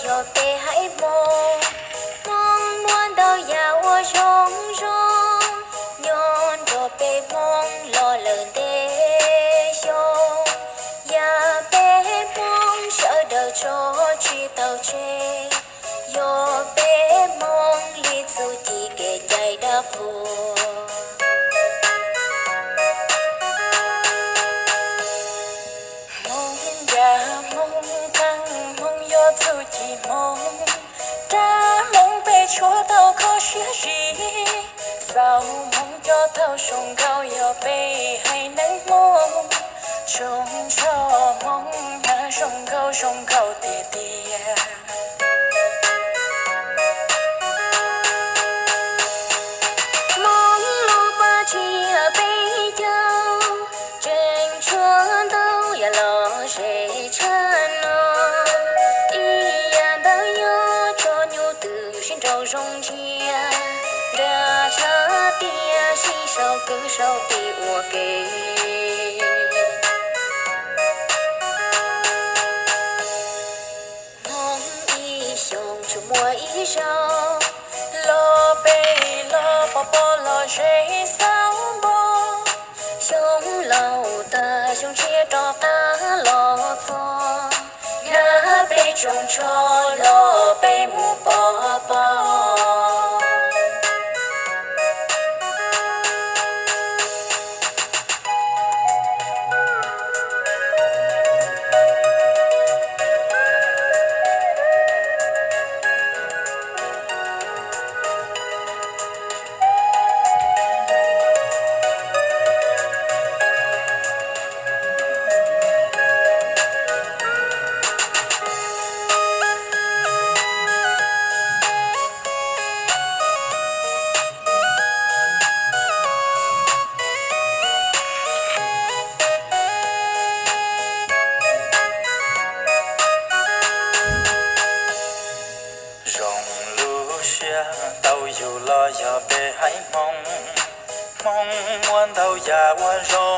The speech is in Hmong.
Yog peb haiv Hmoob, Hmoob muaj ntau yam uas zoo zoo, nyob nrog peb Hmoob los lawm ntev xyoo. Yam peb Hmoob sawv daws tso tsis tau tseg, yog peb Hmoob li txuj ci kev cai dab qhuas. Hmoob yam Hmoob qeej, Hmoob yog txuj ci Hmoob, rab Hmoob peb tshuav tau kho siab zim. Xaus Hmoob cov thaub zoo nkauj, yog peb haiv neeg Hmoob, tsoom tsho Hmoob na zoo nkauj zoo nkauj tiag tiag. Hmoob lub paj tsiab peb caug, tseem tshuav ntau yam lom zem tshaj no. Ib yam ntawd yog tso nyuj twm sib nraus zoo ntsia, nra tshaj tiaj sib sau kwv sau tij ua ke. Hmoob ib xyoos tsuas muaj ib zaug, los peb los pov pob los zem xauv npo. Xyoo laus tag xyoo tshiab rov qab los txog, nyab peb tsoom tsho los peb mus pov pob. Zoo lub siab tau yug los yog peb haiv Hmoob. Hmoob muaj ntau yam uas zoo